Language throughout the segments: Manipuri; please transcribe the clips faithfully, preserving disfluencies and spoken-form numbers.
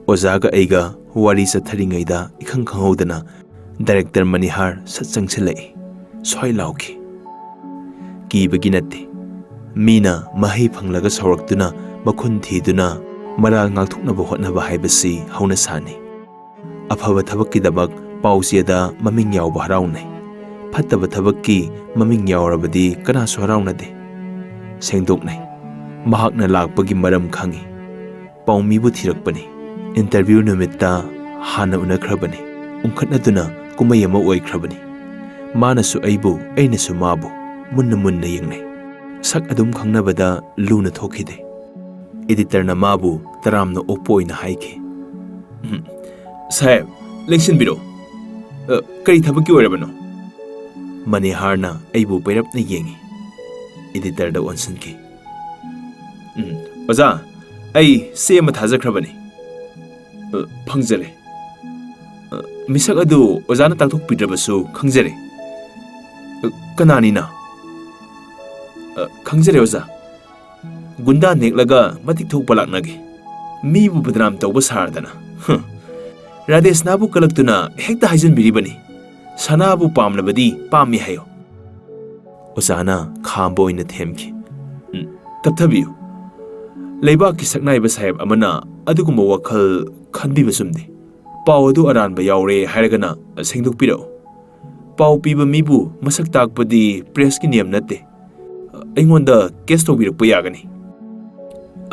ꯑꯣꯖꯥꯒ ꯑꯩꯒ ꯋꯥꯔꯤ ꯆꯠꯊꯔꯤꯉꯩꯗ ꯏꯈꯪ ꯈꯪꯍꯧꯗꯅ ꯗꯥꯏꯔꯦꯛꯇꯔ ꯃꯅꯤꯍꯥꯔ ꯁꯠ ꯆꯪꯁꯤꯜꯂꯛꯏ꯫ ꯁ꯭ꯋꯥꯏ ꯂꯥꯎꯈꯤ꯫ ꯀꯤꯕꯒꯤ ꯅꯠꯇꯦ, ꯃꯤꯅ ꯃꯍꯩ ꯐꯪꯂꯒ ꯁꯥꯎꯔꯛꯇꯨꯅ ꯃꯈꯨꯟ ꯊꯤꯗꯨꯅ ꯃꯔꯥꯜ ꯉꯥꯛꯊꯣꯛꯅꯕ ꯍꯣꯠꯅꯕ ꯍꯥꯏꯕꯁꯤ ꯍꯧꯅꯁꯥꯅꯤ꯫ ꯑꯐꯕ ꯊꯕꯛꯀꯤꯗꯃꯛ ꯄꯥꯎꯆꯦꯗ ꯃꯃꯤꯡ ꯌꯥꯎꯕ ꯍꯔꯥꯎꯅꯩ꯫ ꯐꯠꯇꯕ ꯊꯕꯛꯀꯤ ꯃꯃꯤꯡ ꯌꯥꯎꯔꯕꯗꯤ ꯀꯅꯥꯁꯨ ꯍꯔꯥꯎꯅꯗꯦ꯫ ꯁꯦꯡꯗꯣꯛꯅꯩ꯫ ꯃꯍꯥꯛꯅ ꯂꯥꯛꯄꯒꯤ ꯃꯔꯝ ꯈꯪꯏ꯫ ꯄꯥꯎꯃꯤꯕꯨ ꯊꯤꯔꯛꯄꯅꯤ꯫ ꯏꯟꯇꯔꯚ꯭ꯌꯨ ꯅꯨꯃꯤꯠꯇ ꯍꯥꯟꯅ ꯎꯅꯈ꯭ꯔꯕꯅꯤ꯫ ꯎꯪꯈꯠꯅꯗꯨꯅ ꯀꯨꯝꯍꯩ ꯑꯃ ꯑꯣꯏꯈ꯭ꯔꯕꯅꯤ꯫ ꯃꯥꯅꯁꯨ ꯑꯩꯕꯨ, ꯑꯩꯅꯁꯨ ꯃꯥꯕꯨ ꯃꯨꯟꯅ ꯃꯨꯟꯅ ꯌꯦꯡꯅꯩ꯫ ꯁꯛ ꯑꯗꯨꯝ ꯈꯪꯅꯕꯗ ꯂꯨꯅ ꯊꯣꯛꯈꯤꯗꯦ꯫ ꯏꯗꯤꯇꯔꯅ ꯃꯥꯕꯨ ꯇꯔꯥꯝꯅ ꯑꯣꯛꯄ ꯑꯣꯏꯅ ꯍꯥꯏꯈꯤ, "ꯎꯝ, ꯁꯥꯍꯦꯕ, ꯂꯦꯡꯁꯤꯟꯕꯤꯔꯣ꯫ ꯑ, ꯀꯔꯤ ꯊꯕꯛꯀꯤ ꯑꯣꯏꯔꯕꯅꯣ?" ꯃꯅꯤꯍꯥꯔꯅ ꯑꯩꯕꯨ ꯄꯩꯔꯞꯅ ꯌꯦꯡꯉꯤ꯫ ꯏꯗꯤꯇꯔꯗ ꯑꯣꯟꯁꯤꯟꯈꯤ꯫ "ꯎꯝ, ꯑꯣꯖꯥ, ꯑꯩ ꯆꯦ ꯑꯃ ꯊꯥꯖꯈ꯭ꯔꯕꯅꯤ꯫ ꯑ, ꯐꯪꯖꯔꯦ꯫ ꯑ, ꯃꯤꯁꯛ ꯑꯗꯨ ꯑꯣꯖꯥꯅ ꯇꯥꯛꯊꯣꯛꯄꯤꯗ꯭ꯔꯕꯁꯨ ꯈꯪꯖꯔꯦ꯫ ꯑ, ꯀꯅꯥꯅꯤꯅ?" "ꯑ, ꯈꯪꯖꯔꯦ, ꯑꯣꯖꯥ꯫ ꯒꯨꯟꯗꯥ ꯅꯦꯛꯂꯒ ꯃꯇꯤꯛ ꯊꯣꯛꯄ ꯂꯥꯛꯅꯒꯦ꯫ ꯃꯤꯕꯨ ꯕꯗꯅꯥꯝ ꯇꯧꯕ ꯁꯥꯔꯗꯅ꯫ ꯍꯨꯝ꯫ ꯔꯥꯙꯦꯁꯅꯥꯕꯨ ꯀꯂꯛꯇꯨꯅ ꯍꯦꯛꯇ ꯍꯥꯏꯖꯤꯟꯕꯤꯔꯤꯕꯅꯤ꯫ ꯁꯅꯥꯕꯨ ꯄꯥꯝꯂꯕꯗꯤ ꯄꯥꯝꯃꯤ ꯍꯥꯏꯌꯨ꯫" ꯑꯣꯖꯥꯅ ꯈꯥꯝꯕ ꯑꯣꯏꯅ ꯊꯦꯝꯈꯤ꯫ "ꯎꯝ, ꯀꯞꯊꯕꯤꯌꯨ꯫ ꯂꯩꯕꯥꯛꯀꯤ ꯁꯛꯅꯥꯏꯕ ꯁꯥꯍꯦꯕ ꯑꯃꯅ ꯑꯗꯨꯒꯨꯝꯕ ꯋꯥꯈꯜ ꯈꯟꯕꯤꯕ ꯆꯨꯝꯗꯦ꯫ ꯄꯥꯎ ꯑꯗꯨ ꯑꯔꯥꯟꯕ ꯌꯥꯎꯔꯦ ꯍꯥꯏꯔꯒꯅ ꯁꯦꯡꯗꯣꯛꯄꯤꯔꯛꯎ꯫ ꯄꯥꯎ ꯄꯤꯕ ꯃꯤꯕꯨ ꯃꯁꯛ ꯇꯥꯛꯄꯗꯤ ꯄ꯭ꯔꯦꯁꯀꯤ ꯅꯤꯌꯝ ꯅꯠꯇꯦ꯫ ꯑꯩꯉꯣꯟꯗ ꯀꯦꯁ ꯇꯧꯕꯤꯔꯛꯄ ꯌꯥꯒꯅꯤ꯫"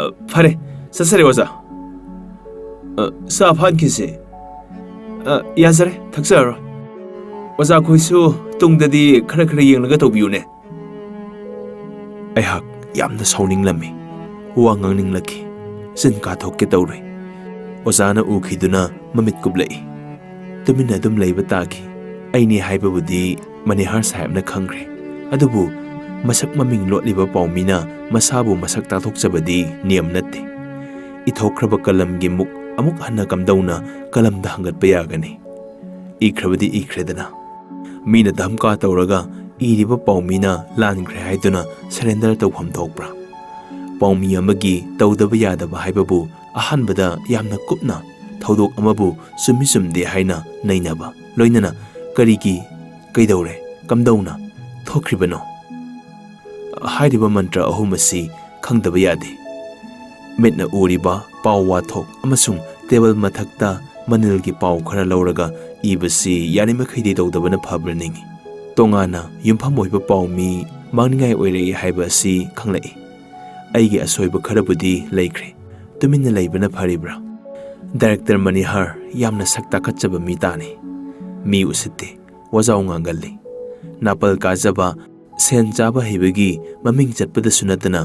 "ꯑ, ꯐꯔꯦ, ꯆꯠꯆꯔꯦ, ꯑꯣꯖꯥ꯫ ꯑ, ꯆꯥ ꯐꯥꯟꯈꯤꯁꯦ꯫ ꯑ, ꯌꯥꯖꯔꯦ, ꯊꯛꯆꯔꯔꯣꯏ꯫ ꯑꯣꯖꯥ ꯈꯣꯏꯁꯨ ꯇꯨꯡꯗꯗꯤ ꯈꯔ ꯈꯔ ꯌꯦꯡꯂꯒ ꯇꯧꯕꯤꯌꯨꯅꯦ꯫" ꯑꯩꯍꯥꯛ ꯌꯥꯝꯅ ꯁꯥꯎꯅꯤꯡꯂꯝꯃꯤ꯫ ꯋꯥ ꯉꯥꯡꯅꯤꯡꯂꯛꯈꯤ꯫ ꯆꯤꯟ ꯀꯥꯊꯣꯛꯀꯦ ꯇꯧꯔꯨꯏ꯫ ꯑꯣꯖꯥꯅ ꯎꯈꯤꯗꯨꯅ ꯃꯃꯤꯠ ꯀꯨꯞꯂꯛꯏ꯫ ꯇꯨꯃꯤꯟꯅ ꯑꯗꯨꯝ ꯂꯩꯕ ꯇꯥꯈꯤ꯫ ꯑꯩꯅꯤ ꯍꯥꯏꯕꯕꯨꯗꯤ ꯃꯅꯤꯍꯥꯔ ꯁꯥꯍꯦꯕꯅ ꯈꯪꯈ꯭ꯔꯦ꯫ ꯑꯗꯨꯕꯨ ꯃꯁꯛ ꯃꯃꯤꯡ ꯂꯣꯠꯂꯤꯕ ꯄꯥꯎꯃꯤꯅ ꯃꯁꯥꯕꯨ ꯃꯁꯛ ꯇꯥꯛꯊꯣꯛꯆꯕꯗꯤ ꯅꯤꯌꯝ ꯅꯠꯇꯦ꯫ ꯏꯊꯣꯛꯈ꯭ꯔꯕ ꯀꯂꯝꯒꯤ ꯃꯨꯛ ꯑꯃꯨꯛ ꯍꯟꯅ ꯀꯝꯗꯧꯅ ꯀꯂꯝꯗ ꯍꯪꯒꯠꯄ ꯌꯥꯒꯅꯤ? ꯏꯈ꯭ꯔꯕꯗꯤ ꯏꯈ꯭ꯔꯦꯗꯅ꯫ ꯃꯤꯅ ꯙꯝꯀꯥ ꯇꯧꯔꯒ ꯏꯔꯤꯕ ꯄꯥꯎꯃꯤꯅ ꯂꯥꯟꯈ꯭ꯔꯦ ꯍꯥꯏꯗꯨꯅ ꯁꯔꯦꯟꯗꯔ ꯇꯧꯐꯝ ꯊꯣꯛꯄ꯭ꯔꯥ? ꯄꯥꯎꯃꯤ ꯑꯃꯒꯤ ꯇꯧꯗꯕ ꯌꯥꯗꯕ ꯍꯥꯏꯕꯕꯨ ꯑꯍꯥꯟꯕꯗ ꯌꯥꯝꯅ ꯀꯨꯞꯅ ꯊꯧꯗꯣꯛ ꯑꯃꯕꯨ ꯆꯨꯝꯃꯤ ꯆꯨꯝꯗꯦ ꯍꯥꯏꯅ ꯅꯩꯅꯕ, ꯂꯣꯏꯅꯅ ꯀꯔꯤꯒꯤ, ꯀꯩꯗꯧꯔꯦ, ꯀꯝꯗꯧꯅ ꯊꯣꯛꯈ꯭ꯔꯤꯕꯅꯣ ꯍꯥꯏꯔꯤꯕ ꯃꯟꯇ꯭ꯔ ꯑꯍꯨꯝ ꯑꯁꯤ ꯈꯪꯗꯕ ꯌꯥꯗꯦ꯫ ꯃꯤꯠꯅ ꯎꯔꯤꯕ ꯄꯥꯎ ꯋꯥꯊꯣꯛ ꯑꯃꯁꯨꯡ ꯇꯦꯕꯜ ꯃꯊꯛꯇ ꯃꯅꯤꯜꯒꯤ ꯄꯥꯎ ꯈꯔ ꯂꯧꯔꯒ ꯏꯕꯁꯤ ꯌꯥꯔꯤꯃꯈꯩꯗꯤ ꯇꯧꯗꯕꯅ ꯐꯕ꯭ꯔꯥ ꯅꯤꯡꯏ꯫ ꯇꯣꯉꯥꯟꯅ ꯌꯨꯝꯐꯝ ꯑꯣꯏꯕ ꯄꯥꯎꯃꯤ ꯃꯥꯡꯅꯤꯡꯉꯥꯏ ꯑꯣꯏꯔꯛꯏ ꯍꯥꯏꯕ ꯑꯁꯤ ꯈꯪꯂꯛꯏ꯫ ꯑꯩꯒꯤ ꯑꯁꯣꯏꯕ ꯈꯔꯕꯨꯗꯤ ꯂꯩꯈ꯭ꯔꯦ꯫ ꯇꯨꯃꯤꯟꯅ ꯂꯩꯕꯅ ꯐꯔꯤꯕ꯭ꯔꯥ? ꯗꯥꯏꯔꯦꯛꯇꯔ ꯃꯅꯤꯍꯥꯔ ꯌꯥꯝꯅ ꯁꯛ ꯇꯥꯈꯠꯆꯕ ꯃꯤ ꯇꯥꯅꯤ꯫ ꯃꯤ ꯎꯁꯤꯠꯇꯦ꯫ ꯋꯥꯖꯥꯎ ꯉꯥꯡꯒꯜꯂꯤ꯫ ꯅꯥꯄꯜ ꯀꯥꯖꯕ, ꯁꯦꯟ ꯆꯥꯕ ꯍꯩꯕꯒꯤ ꯃꯃꯤꯡ ꯆꯠꯄꯗꯁꯨ ꯅꯠꯇꯅ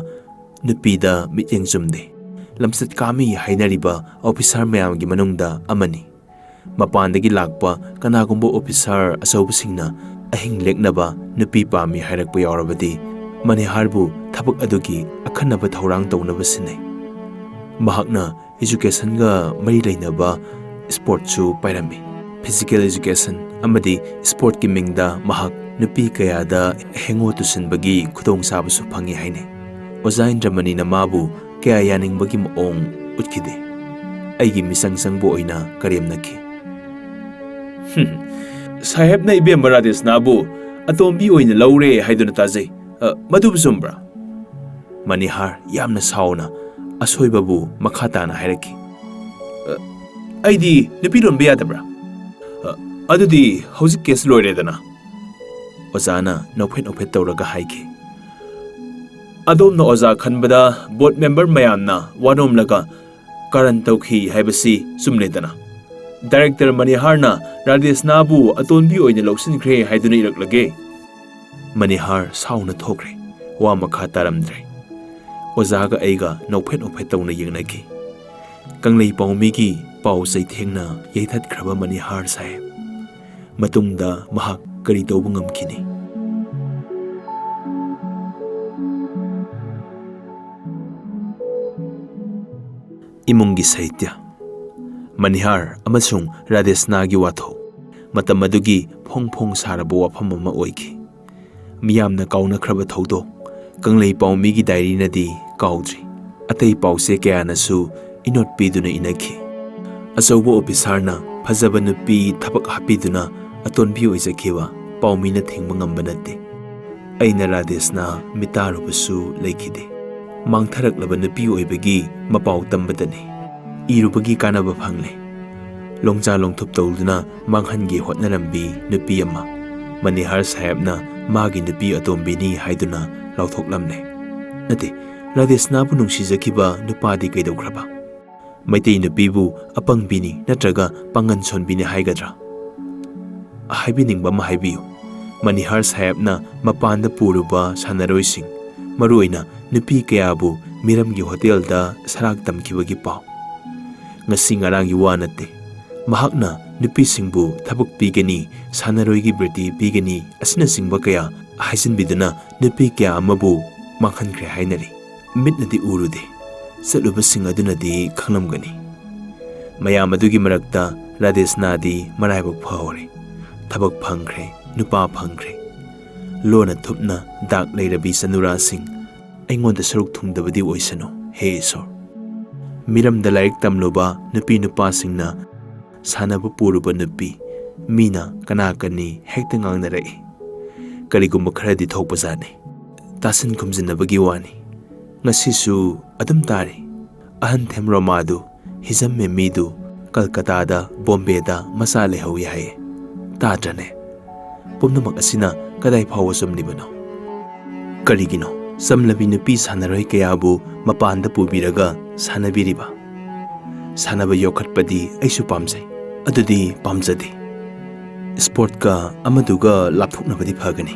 ꯅꯨꯄꯤꯗ ꯃꯤꯠꯌꯦꯡ ꯆꯨꯝꯗꯦ꯫ ꯂꯝꯆꯠ ꯀꯥꯃꯤ ꯍꯥꯏꯅꯔꯤꯕ ꯑꯣꯐꯤꯁꯥꯔ ꯃꯌꯥꯝꯒꯤ ꯃꯅꯨꯡꯗ ꯑꯃꯅꯤ꯫ ꯃꯄꯥꯟꯗꯒꯤ ꯂꯥꯛꯄ ꯀꯅꯥꯒꯨꯝꯕ ꯑꯣꯐꯤꯁꯥꯔ ꯑꯆꯧꯕꯁꯤꯡꯅ ꯑꯍꯤꯡ ꯂꯦꯛꯅꯕ ꯅꯨꯄꯤ ꯄꯥꯝꯃꯤ ꯍꯥꯏꯔꯛꯄ ꯌꯥꯎꯔꯕꯗꯤ ꯃꯅꯤꯍꯥꯔꯕꯨ ꯊꯕꯛ ꯑꯗꯨꯒꯤ ꯑꯈꯟꯅꯕ ꯊꯧꯔꯥꯡ ꯇꯧꯅꯕ ꯁꯤꯟꯅꯩ꯫ ꯃꯍꯥꯛꯅ ꯏꯖꯨꯀꯦꯁꯟꯒ ꯃꯔꯤ ꯂꯩꯅꯕ ꯁ꯭ꯄꯣꯔꯠꯁꯨ ꯄꯥꯏꯔꯝꯃꯤ꯫ ꯐꯤꯖꯤꯀꯦꯜ ꯏꯖꯨꯀꯦꯁꯟ ꯑꯃꯗꯤ ꯁ꯭ꯄꯣꯔꯠꯀꯤ ꯃꯤꯡꯗ ꯃꯍꯥꯛ ꯅꯨꯄꯤ ꯀꯌꯥꯗ ꯍꯦꯡꯉꯣ ꯇꯨꯁꯤꯟꯕꯒꯤ ꯈꯨꯗꯣꯡꯆꯥꯕꯁꯨ ꯐꯪꯉꯤ ꯍꯥꯏꯅꯩ꯫ ꯑꯣꯖꯥ ꯏꯟꯗ꯭ꯔꯃꯅꯤꯅ ꯃꯥꯕꯨ ꯀꯌꯥ ꯌꯥꯅꯤꯡꯕꯒꯤ ꯃꯑꯣꯡ ꯎꯠꯈꯤꯗꯦ꯫ ꯑꯩꯒꯤ ꯃꯤꯆꯪ ꯆꯪꯕ ꯑꯣꯏꯅ ꯀꯔꯦꯝꯅꯈꯤ꯫ "ꯍꯨꯝ, ꯁꯥꯍꯦꯕꯅ ꯏꯕꯦꯝꯃ ꯔꯥꯙꯦꯁꯅꯥꯕꯨ ꯑꯇꯣꯝꯕꯤ ꯑꯣꯏꯅ ꯂꯧꯔꯦ ꯍꯥꯏꯗꯨꯅ ꯇꯥꯖꯩ꯫ ꯑ, ꯃꯗꯨꯕꯨ ꯆꯨꯝꯕ꯭ꯔꯥ?" ꯃꯅꯤꯍꯥꯔ ꯌꯥꯝꯅ ꯁꯥꯎꯅ ꯑꯁꯣꯏꯕꯕꯨ ꯃꯈꯥ ꯇꯥꯅ ꯍꯥꯏꯔꯛꯈꯤ꯫ "ꯑ, ꯑꯩꯗꯤ ꯅꯨꯄꯤ ꯂꯣꯟꯕ ꯌꯥꯗꯕ꯭ꯔꯥ? ꯑ, ꯑꯗꯨꯗꯤ ꯍꯧꯖꯤꯛ ꯀꯦꯁ ꯂꯣꯏꯔꯦꯗꯅ?" ꯑꯣꯖꯥꯅ ꯅꯣꯛꯐꯦꯠ ꯅꯣꯛꯐꯦꯠ ꯇꯧꯔꯒ ꯍꯥꯏꯈꯤ꯫ "ꯑꯗꯣꯝꯅ ꯑꯣꯖꯥ ꯈꯟꯕꯗ ꯕꯣꯔꯗ ꯃꯦꯝꯕꯔ ꯃꯌꯥꯝꯅ ꯋꯥꯅꯣꯝꯂꯒ ꯀꯥꯔꯟ ꯇꯧꯈꯤ ꯍꯥꯏꯕꯁꯤ ꯆꯨꯝꯂꯦꯗꯅ? ꯗꯥꯏꯔꯦꯛꯇꯔ ꯃꯅꯤꯍꯥꯔꯅ ꯔꯥꯙꯦꯁꯅꯥꯕꯨ ꯑꯇꯣꯟꯕꯤ ꯑꯣꯏꯅ ꯂꯧꯁꯤꯟꯈ꯭ꯔꯦ ꯍꯥꯏꯗꯨꯅ ꯏꯔꯛꯂꯒꯦ?" ꯃꯅꯤꯍꯥꯔ ꯁꯥꯎꯅ ꯊꯣꯛꯈ꯭ꯔꯦ꯫ ꯋꯥ ꯃꯈꯥ ꯇꯥꯔꯝꯗ꯭ꯔꯦ꯫ ꯑꯣꯖꯥꯒ ꯑꯩꯒ ꯅꯣꯛꯐꯦꯠ ꯅꯣꯛꯐꯦꯠ ꯇꯧꯅ ꯌꯦꯡꯅꯈꯤ꯫ ꯀꯪꯂꯩ ꯄꯥꯎꯃꯤꯒꯤ ꯄꯥꯎ ꯆꯩꯊꯦꯡꯅ ꯌꯩꯊꯠꯈ꯭ꯔꯕ ꯃꯅꯤꯍꯥꯔ ꯁꯥꯍꯦꯕ꯫ ꯃꯇꯨꯡꯗ ꯃꯍꯥꯛ ꯀꯔꯤ ꯇꯧꯕ ꯉꯝꯈꯤꯅꯤ? ꯏꯃꯨꯡꯒꯤ ꯁꯥꯍꯤꯇ꯭ꯌ꯫ ꯃꯅꯤꯍꯥꯔ ꯑꯃꯁꯨꯡ ꯔꯥꯙꯦꯁꯅꯥꯒꯤ ꯋꯥꯊꯣꯛ꯫ ꯃꯇꯝ ꯑꯗꯨꯒꯤ ꯐꯣꯡ ꯐꯣꯡ ꯁꯥꯔꯕ ꯋꯥꯐꯝ ꯑꯃ ꯑꯣꯏꯈꯤ꯫ ꯃꯤꯌꯥꯝꯅ ꯀꯥꯎꯅꯈ꯭ꯔꯕ ꯊꯧꯗꯣꯛ꯫ ꯀꯪꯂꯩ ꯄꯥꯎꯃꯤꯒꯤ ꯗꯥꯏꯔꯤꯅꯗꯤ ꯀꯥꯎꯗ꯭ꯔꯤ꯫ ꯑꯇꯩ ꯄꯥꯎꯆꯦ ꯀꯌꯥꯅꯁꯨ ꯏꯅꯣꯠ ꯄꯤꯗꯨꯅ ꯏꯅꯈꯤ꯫ ꯑꯆꯧꯕ ꯑꯣꯐꯤꯁꯥꯔꯅ ꯐꯖꯕ ꯅꯨꯄꯤ ꯊꯕꯛ ꯍꯥꯞꯄꯤꯗꯨꯅ ꯑꯇꯣꯟꯕꯤ ꯑꯣꯏꯖꯈꯤꯕ ꯄꯥꯎꯃꯤꯅ ꯊꯤꯡꯕ ꯉꯝꯕ ꯅꯠꯇꯦ꯫ ꯑꯩꯅ ꯔꯥꯙꯦꯁꯅꯥ ꯃꯤꯇꯥꯔꯨꯕꯁꯨ ꯂꯩꯈꯤꯗꯦ꯫ ꯃꯥꯡꯊꯔꯛꯂꯕ ꯅꯨꯄꯤ ꯑꯣꯏꯕꯒꯤ ꯃꯄꯥꯎ ꯇꯝꯕꯇꯅꯤ꯫ ꯏꯔꯨꯕꯒꯤ ꯀꯥꯟꯅꯕ ꯐꯪꯂꯦ꯫ ꯂꯣꯡꯖꯥ ꯂꯣꯡꯊꯨꯞ ꯇꯧꯗꯨꯅ ꯃꯥꯡꯍꯟꯒꯦ ꯍꯣꯠꯅꯔꯝꯕꯤ ꯅꯨꯄꯤ ꯑꯃ꯫ ꯃꯅꯤꯍꯥꯔ ꯁꯥꯍꯦꯕꯅ ꯃꯥꯒꯤ ꯅꯨꯄꯤ ꯑꯇꯣꯝꯕꯤꯅꯤ ꯍꯥꯏꯗꯨꯅ ꯂꯥꯎꯊꯣꯛꯂꯝꯂꯦ꯫ ꯅꯠꯇꯦ, ꯔꯥꯙꯦꯁꯅꯥꯕꯨ ꯅꯨꯡꯁꯤꯖꯈꯤꯕ ꯅꯨꯄꯥꯗꯤ ꯀꯩꯗꯧꯈ꯭ꯔꯕ? ꯃꯩꯇꯩ ꯅꯨꯄꯤꯕꯨ ꯑꯄꯪꯕꯤꯅꯤ ꯅꯠꯇ꯭ꯔꯒ ꯄꯥꯡꯒꯟ ꯁꯣꯟꯕꯤꯅꯤ ꯍꯥꯏꯒꯗ꯭ꯔꯥ? ꯍꯥꯏꯕꯤꯅꯤꯡꯕ ꯑꯃ ꯍꯥꯏꯕꯤꯌꯨ꯫ ꯃꯅꯤꯍꯥꯔ ꯁꯥꯍꯦꯕꯅ ꯃꯄꯥꯟꯗ ꯄꯨꯔꯨꯕ ꯁꯥꯟꯅꯔꯣꯏꯁꯤꯡ, ꯃꯔꯨꯑꯣꯏꯅ ꯅꯨꯄꯤ ꯀꯌꯥꯕꯨ ꯃꯤꯔꯝꯒꯤ ꯍꯣꯇꯦꯜꯗ ꯁꯔꯥꯛ ꯇꯝꯈꯤꯕꯒꯤ ꯄꯥꯎ꯫ ꯉꯁꯤ ꯉꯔꯥꯡꯒꯤ ꯋꯥ ꯅꯠꯇꯦ꯫ ꯃꯍꯥꯛꯅ ꯅꯨꯄꯤꯁꯤꯡꯕꯨ ꯊꯕꯛ ꯄꯤꯒꯅꯤ, ꯁꯥꯟꯅꯔꯣꯏꯒꯤ ꯕ꯭ꯔꯤꯇꯤ ꯄꯤꯒꯅꯤ ꯑꯁꯤꯅꯆꯤꯡꯕ ꯀꯌꯥ ꯍꯥꯏꯖꯤꯟꯕꯤꯗꯨꯅ ꯅꯨꯄꯤ ꯀꯌꯥ ꯑꯃꯕꯨ ꯃꯥꯡꯍꯟꯈ꯭ꯔꯦ ꯍꯥꯏꯅꯔꯤ꯫ ꯃꯤꯠꯅꯗꯤ ꯎꯔꯨꯗꯦ, ꯆꯠꯂꯨꯕꯁꯤꯡ ꯑꯗꯨꯅꯗꯤ ꯈꯪꯂꯝꯒꯅꯤ꯫ ꯃꯌꯥꯝ ꯑꯗꯨꯒꯤ ꯃꯔꯛꯇ ꯔꯥꯙꯦꯁꯅꯥꯗꯤ ꯃꯔꯥꯏꯕꯛ ꯐꯍꯧꯔꯦ꯫ ꯊꯕꯛ ꯐꯪꯈ꯭ꯔꯦ, ꯅꯨꯄꯥ ꯐꯪꯈ꯭ꯔꯦ꯫ ꯂꯣꯟꯅ ꯊꯨꯞꯅ ꯗꯥꯛ ꯂꯩꯔꯕꯤ ꯆꯅꯨꯔꯥꯁꯤꯡ, ꯑꯩꯉꯣꯟꯗ ꯁꯔꯨꯛ ꯊꯨꯡꯗꯕꯗꯤ ꯑꯣꯏꯁꯅꯨ, ꯍꯦ ꯏꯁꯣꯔ꯫ ꯃꯤꯔꯝꯗ ꯂꯥꯏꯔꯤꯛ ꯇꯝꯂꯨꯕ ꯅꯨꯄꯤ ꯅꯨꯄꯥꯁꯤꯡꯅ ꯁꯥꯟꯅꯕ ꯄꯨꯔꯨꯕ ꯅꯨꯄꯤ, ꯃꯤꯅ ꯀꯅꯥ ꯀꯅꯤ ꯍꯦꯛꯇ ꯉꯥꯡꯅꯔꯛꯏ꯫ ꯀꯔꯤꯒꯨꯝꯕ ꯈꯔꯗꯤ ꯊꯣꯛꯄꯖꯥꯠꯅꯤ꯫ ꯇꯥꯁꯤꯟ ꯈꯨꯝꯖꯤꯟꯅꯕꯒꯤ ꯋꯥꯅꯤ꯫ ꯉꯁꯤꯁꯨ ꯑꯗꯨꯝ ꯇꯥꯔꯤ꯫ ꯑꯍꯟ ꯊꯦꯝ ꯔꯣꯃꯥꯗꯨ ꯍꯤꯖꯝꯃꯦ ꯃꯤꯗꯨ ꯀꯜꯀꯇꯥꯗ, ꯕꯣꯝꯕꯦꯗ ꯃꯆꯥ ꯂꯩꯍꯧꯏ ꯍꯥꯏꯌꯦ꯫ ꯇꯥꯗ꯭ꯔꯅꯦ? ꯄꯨꯝꯅꯃꯛ ꯑꯁꯤꯅ ꯀꯗꯥꯏ ꯐꯥꯎꯕ ꯆꯨꯝꯂꯤꯕꯅꯣ? ꯀꯔꯤꯒꯤꯅꯣ ꯆꯝꯂꯕꯤ ꯅꯨꯄꯤ ꯁꯥꯟꯅꯔꯣꯏ ꯀꯌꯥꯕꯨ ꯃꯄꯥꯟꯗ ꯄꯨꯕꯤꯔꯒ ꯁꯥꯟꯅꯕꯤꯔꯤꯕ? ꯁꯥꯟꯅꯕ ꯌꯣꯛꯈꯠꯄꯗꯤ ꯑꯩꯁꯨ ꯄꯥꯝꯖꯩ꯫ ꯑꯗꯨꯗꯤ ꯄꯥꯝꯖꯗꯦ꯫ ꯏꯁꯄꯣꯔꯠꯀ ꯑꯃꯗꯨꯒ ꯂꯥꯞꯊꯣꯛꯅꯕꯗꯤ ꯐꯒꯅꯤ꯫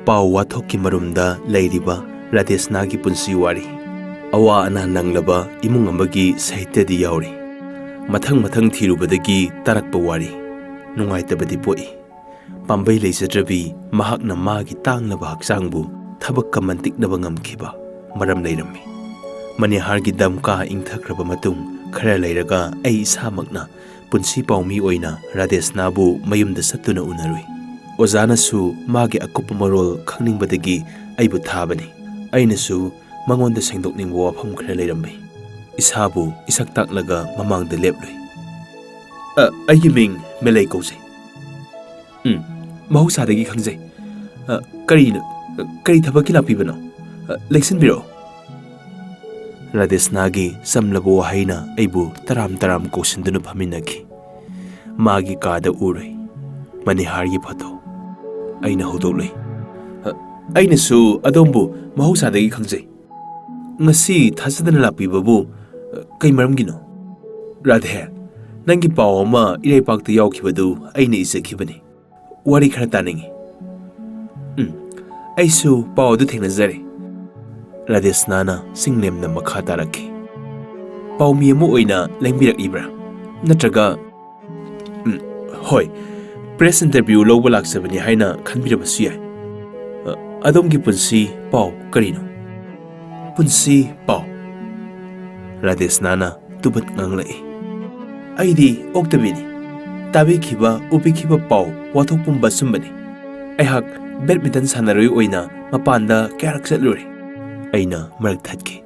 ꯄꯥꯎ ꯋꯥꯊꯣꯛꯀꯤ ꯃꯔꯨꯝꯗ ꯂꯩꯔꯤꯕ ꯔꯥꯙꯦꯁꯅꯥꯒꯤ ꯄꯨꯟꯁꯤ ꯋꯥꯔꯤ꯫ ꯑꯋꯥ ꯑꯅꯥ ꯅꯪꯂꯕ ꯏꯃꯨꯡ ꯑꯃꯒꯤ ꯁꯥꯍꯤꯇ꯭ꯌꯗꯤ ꯌꯥꯎꯔꯤ꯫ ꯃꯊꯪ ꯃꯊꯪ ꯊꯤꯔꯨꯕꯗꯒꯤ ꯇꯥꯔꯛꯄ ꯋꯥꯔꯤ꯫ ꯅꯨꯡꯉꯥꯏꯇꯕꯗꯤ ꯄꯣꯛꯏ꯫ ꯄꯥꯝꯕꯩ ꯂꯩꯖꯗ꯭ꯔꯕꯤ ꯃꯍꯥꯛꯅ ꯃꯥꯒꯤ ꯇꯥꯡꯂꯕ ꯍꯛꯆꯥꯡꯕꯨ ꯊꯕꯛꯀ ꯃꯟꯇꯤꯛꯅꯕ ꯉꯝꯈꯤꯕ ꯃꯔꯝ ꯂꯩꯔꯝꯃꯤ꯫ ꯃꯅꯤꯍꯥꯔꯒꯤ ꯗꯝꯀꯥ ꯏꯪꯊꯈ꯭ꯔꯕ ꯃꯇꯨꯡ ꯈꯔ ꯂꯩꯔꯒ ꯑꯩ ꯏꯁꯥꯃꯛꯅ ꯄꯨꯟꯁꯤ ꯄꯥꯎꯃꯤ ꯑꯣꯏꯅ ꯔꯥꯙꯦꯁꯅꯥꯕꯨ ꯃꯌꯨꯝꯗ ꯆꯠꯇꯨꯅ ꯎꯅꯔꯨꯏ꯫ ꯑꯣꯖꯥꯅꯁꯨ ꯃꯥꯒꯤ ꯑꯀꯨꯞꯄ ꯃꯔꯣꯜ ꯈꯪꯅꯤꯡꯕꯗꯒꯤ ꯑꯩꯕꯨ ꯊꯥꯕꯅꯤ꯫ ꯑꯩꯅꯁꯨ ꯃꯉꯣꯟꯗ ꯁꯦꯡꯗꯣꯛꯅꯤꯡꯕ ꯋꯥꯐꯝ ꯈꯔ ꯂꯩꯔꯝꯃꯤ꯫ ꯏꯁꯥꯕꯨ ꯏꯁꯛ ꯇꯥꯛꯂꯒ ꯃꯃꯥꯡꯗ ꯂꯦꯞꯂꯨꯏ꯫ "ꯑ, ꯑꯩꯒꯤ ꯃꯤꯡ ꯃꯦꯂꯩ ꯀꯧꯖꯩ꯫" "ꯎꯝ, ꯃꯍꯧꯁꯥꯗꯒꯤ ꯈꯪꯖꯩ꯫ ꯑ, ꯀꯔꯤꯅꯣ? ꯑ, ꯀꯔꯤ ꯊꯕꯛꯀꯤ ꯂꯥꯛꯄꯤꯕꯅꯣ? ꯑ, ꯂꯦꯡꯁꯤꯟꯕꯤꯔꯛꯑꯣ꯫" ꯔꯥꯙꯦꯁꯅꯥꯒꯤ ꯆꯝꯂꯕ ꯋꯥꯍꯩꯅ ꯑꯩꯕꯨ ꯇꯔꯥꯝ ꯇꯔꯥꯝ ꯀꯧꯁꯤꯟꯗꯨꯅ ꯐꯝꯃꯤꯟꯅꯈꯤ꯫ ꯃꯥꯒꯤ ꯀꯥꯗ ꯎꯔꯨꯏ꯫ ꯃꯅꯤꯍꯥꯔꯒꯤ ꯐꯣꯇꯣ꯫ ꯑꯩꯅ ꯍꯧꯗꯣꯛꯂꯨꯏ꯫ "ꯑ, ꯑꯩꯅꯁꯨ ꯑꯗꯣꯝꯕꯨ ꯃꯍꯧꯁꯥꯗꯒꯤ ꯈꯪꯖꯩ꯫ ꯉꯁꯤ ꯊꯥꯖꯗꯅ ꯂꯥꯛꯄꯤꯕꯕꯨ, ꯑ, ꯀꯩ ꯃꯔꯝꯒꯤꯅꯣ?" "ꯔꯥꯙꯦ, ꯅꯪꯒꯤ ꯄꯥꯎ ꯑꯃ ꯏꯔꯩꯄꯥꯛꯇ ꯌꯥꯎꯈꯤꯕꯗꯨ ꯑꯩꯅ ꯏꯖꯈꯤꯕꯅꯤ꯫ ꯋꯥꯔꯤ ꯈꯔ ꯇꯥꯅꯤꯡꯏ꯫" "ꯎꯝ, ꯑꯩꯁꯨ ꯄꯥꯎ ꯑꯗꯨ ꯊꯦꯡꯅꯖꯔꯦ꯫" ꯔꯥꯙꯦꯁꯅꯥꯅ ꯆꯤꯡꯂꯦꯝꯅ ꯃꯈꯥ ꯇꯥꯔꯛꯈꯤ꯫ "ꯄꯥꯎꯃꯤ ꯑꯃ ꯑꯣꯏꯅ ꯂꯦꯡꯕꯤꯔꯛꯂꯤꯕ꯭ꯔꯥ? ꯅꯠꯇ꯭ꯔꯒ..." "ꯎꯝ, ꯍꯣꯏ, press interview ꯂꯧꯕ ꯂꯥꯛꯆꯕꯅꯤ ꯍꯥꯏꯅ ꯈꯟꯕꯤꯔꯕꯁꯨ ꯌꯥꯏ꯫ ꯑ, ꯑꯗꯣꯝꯒꯤ ꯄꯨꯟꯁꯤ ꯄꯥꯎ ꯀꯔꯤꯅꯣ?" "ꯄꯨꯟꯁꯤ ꯄꯥꯎ?" ꯔꯥꯙꯦꯁꯅꯥꯅ ꯇꯨꯕꯠ ꯉꯥꯡꯂꯛꯏ꯫ "ꯑꯩꯗꯤ ꯑꯣꯛꯇꯕꯤꯅꯤ꯫ ꯇꯥꯕꯤꯈꯤꯕ, ꯎꯕꯤꯈꯤꯕ ꯄꯥꯎ, ꯋꯥꯊꯣꯛ ꯄꯨꯝꯕ ꯑꯆꯨꯝꯕꯅꯤ꯫ ꯑꯩꯍꯥꯛ badminton ꯁꯥꯟꯅꯔꯣꯏ ꯑꯣꯏꯅ ꯃꯄꯥꯟꯗ ꯀꯌꯥꯔꯛ ꯆꯠꯂꯨꯔꯦ꯫" ꯑꯩꯅ ꯃꯔꯛ ꯊꯠꯈꯤ꯫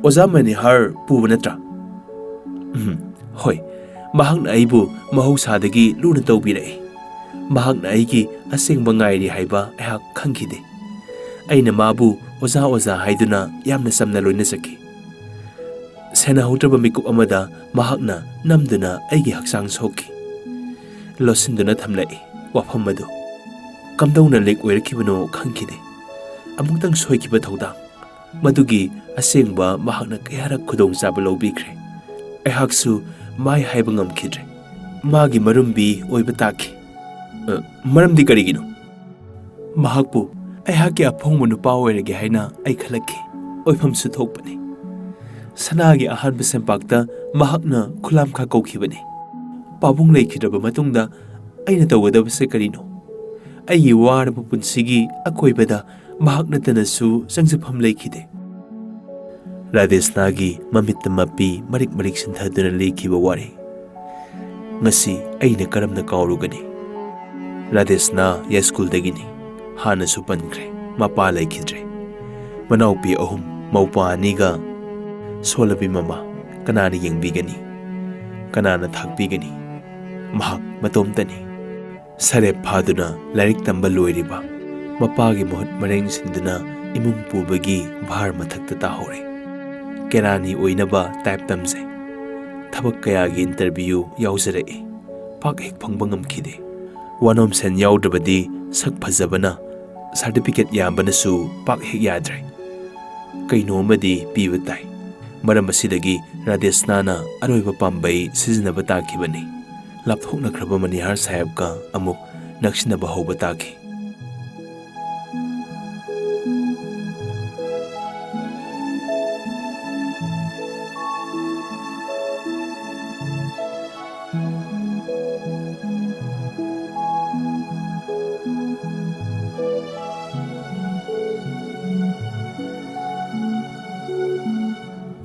"ꯑꯣꯖꯥ ꯃꯅꯤꯍꯥꯔ ꯄꯨꯕ ꯅꯠꯇ꯭ꯔꯥ?" "ꯎꯝ, ꯍꯣꯏ꯫ ꯃꯍꯥꯛꯅ ꯑꯩꯕꯨ ꯃꯍꯧꯁꯥꯗꯒꯤ ꯂꯨꯅ ꯇꯧꯕꯤꯔꯛꯏ꯫ ꯃꯍꯥꯛꯅ ꯑꯩꯒꯤ ꯑꯁꯦꯡꯕ ꯉꯥꯏꯔꯤ ꯍꯥꯏꯕ ꯑꯩꯍꯥꯛ ꯈꯪꯈꯤꯗꯦ꯫ ꯑꯩꯅ ꯃꯥꯕꯨ ꯑꯣꯖꯥ, ꯑꯣꯖꯥ ꯍꯥꯏꯗꯨꯅ ꯌꯥꯝꯅ ꯆꯝꯅ ꯂꯣꯏꯅꯖꯈꯤ꯫ ꯁꯦꯟꯅꯍꯧꯗ꯭ꯔꯕ ꯃꯤꯀꯨꯞ ꯑꯃꯗ ꯃꯍꯥꯛꯅ ꯅꯝꯗꯨꯅ ꯑꯩꯒꯤ ꯍꯛꯆꯥꯡ ꯁꯣꯛꯈꯤ꯫" ꯂꯣꯠꯁꯤꯟꯗꯨꯅ ꯊꯝꯂꯛꯏ ꯋꯥꯐꯝ ꯑꯗꯨ꯫ ꯀꯝꯗꯧꯅ leak ꯑꯣꯏꯔꯛꯈꯤꯕꯅꯣ ꯈꯪꯈꯤꯗꯦ꯫ ꯑꯃꯨꯛꯇꯪ ꯁꯣꯏꯈꯤꯕ ꯊꯧꯗꯥꯡ꯫ ꯃꯗꯨꯒꯤ ꯑꯁꯦꯡꯕ ꯃꯍꯥꯛꯅ ꯀꯌꯥꯔꯛ ꯈꯨꯗꯣꯡꯆꯥꯕ ꯂꯧꯕꯤꯈ꯭ꯔꯦ꯫ ꯑꯩꯍꯥꯛꯁꯨ ꯃꯥꯏ ꯍꯥꯏꯕ ꯉꯝꯈꯤꯗ꯭ꯔꯦ꯫ ꯃꯥꯒꯤ ꯃꯔꯨꯝꯕꯤ ꯑꯣꯏꯕ ꯇꯥꯈꯤ꯫ "ꯑ, ꯃꯔꯝꯗꯤ ꯀꯔꯤꯒꯤꯅꯣ?" "ꯃꯍꯥꯛꯄꯨ ꯑꯩꯍꯥꯛꯀꯤ ꯑꯐꯣꯡꯕ ꯅꯨꯄꯥ ꯑꯣꯏꯔꯒꯦ ꯍꯥꯏꯅ ꯑꯩ ꯈꯜꯂꯛꯈꯤ꯫ ꯑꯣꯏꯐꯝꯁꯨ ꯊꯣꯛꯄꯅꯤ꯫ ꯁꯅꯥꯒꯤ ꯑꯍꯥꯟꯕ ꯁꯦꯝꯄꯥꯛꯇ ꯃꯍꯥꯛꯅ ꯈꯨꯂꯥꯝꯈꯥ ꯀꯧꯈꯤꯕꯅꯤ꯫ ꯄꯥꯕꯨꯡ ꯂꯩꯈꯤꯗ꯭ꯔꯕ ꯃꯇꯨꯡꯗ ꯑꯩꯅ ꯇꯧꯒꯗꯕꯁꯦ ꯀꯔꯤꯅꯣ? ꯑꯩꯒꯤ ꯋꯥꯔꯕ ꯄꯨꯟꯁꯤꯒꯤ ꯑꯀꯣꯏꯕꯗ ꯃꯍꯥꯛ ꯅꯠꯇꯅꯁꯨ ꯆꯪꯖꯐꯝ ꯂꯩꯈꯤꯗꯦ꯫" ꯔꯥꯙꯦꯁꯅꯥꯒꯤ ꯃꯃꯤꯠꯇ ꯃꯄꯤ ꯃꯔꯤꯛ ꯃꯔꯤꯛ ꯁꯤꯟꯊꯗꯨꯅ ꯂꯤꯈꯤꯕ ꯋꯥꯔꯤ꯫ ꯉꯁꯤ ꯑꯩꯅ ꯀꯔꯝꯅ ꯀꯥꯎꯔꯨꯒꯅꯤ? ꯔꯥꯙꯦꯁꯅꯥ ꯌꯥꯏꯁ꯭ꯀꯨꯜꯗꯒꯤꯅꯤ꯫ ꯍꯥꯟꯅꯁꯨ ꯄꯟꯈ꯭ꯔꯦ, ꯃꯄꯥ ꯂꯩꯈꯤꯗ꯭ꯔꯦ꯫ ꯃꯅꯥꯎꯄꯤ ꯑꯍꯨꯝ, ꯃꯧꯄ꯭ꯋꯥ ꯑꯅꯤꯒ ꯁꯣꯜꯂꯕꯤ ꯃꯃꯥ, ꯀꯅꯥꯅ ꯌꯦꯡꯕꯤꯒꯅꯤ? ꯀꯅꯥꯅ ꯊꯥꯛꯄꯤꯒꯅꯤ? ꯃꯍꯥꯛ ꯃꯇꯣꯝꯇꯅꯤ꯫ ꯁꯔꯦꯞ ꯐꯥꯗꯨꯅ ꯂꯥꯏꯔꯤꯛ ꯇꯝꯕ ꯂꯣꯏꯔꯤꯕ ꯃꯄꯥꯒꯤ ꯃꯍꯨꯠ ꯃꯔꯦꯡ ꯁꯤꯟꯗꯨꯅ ꯏꯃꯨꯡ ꯄꯨꯕꯒꯤ ꯚꯥꯔ ꯃꯊꯛꯇ ꯇꯥꯍꯧꯔꯦ꯫ ꯀꯦꯔꯥꯅꯤ ꯑꯣꯏꯅꯕ ꯇꯥꯏꯞ ꯇꯝꯖꯩ꯫ ꯊꯕꯛ ꯀꯌꯥꯒꯤ ꯏꯟꯇꯔꯚ꯭ꯌꯨ ꯌꯥꯎꯖꯔꯛꯏ꯫ ꯄꯥꯛ ꯍꯦꯛ ꯐꯪꯕ ꯉꯝꯈꯤꯗꯦ꯫ ꯋꯥꯅꯣꯝꯁꯦꯟ ꯌꯥꯎꯗ꯭ꯔꯕꯗꯤ ꯁꯛ ꯐꯖꯕꯅ, ꯁꯥꯔꯇꯤꯐꯤꯀꯦꯠ ꯌꯥꯝꯕꯅꯁꯨ ꯄꯥꯛ ꯍꯦꯛ ꯌꯥꯗ꯭ꯔꯦ꯫ ꯀꯩꯅꯣ ꯑꯃꯗꯤ ꯄꯤꯕ ꯇꯥꯏ꯫ ꯃꯔꯝ ꯑꯁꯤꯗꯒꯤ ꯔꯥꯙꯦꯁꯅꯥꯅ ꯑꯔꯣꯏꯕ ꯄꯥꯝꯕꯩ ꯁꯤꯖꯤꯟꯅꯕ ꯇꯥꯈꯤꯕꯅꯤ꯫ ꯂꯥꯞꯊꯣꯛꯅꯈ꯭ꯔꯕ ꯃꯅꯤꯍꯥꯔ ꯁꯥꯍꯦꯕꯀ ꯑꯃꯨꯛ ꯅꯛꯁꯤꯟꯅꯕ ꯍꯧꯕ ꯇꯥꯈꯤ꯫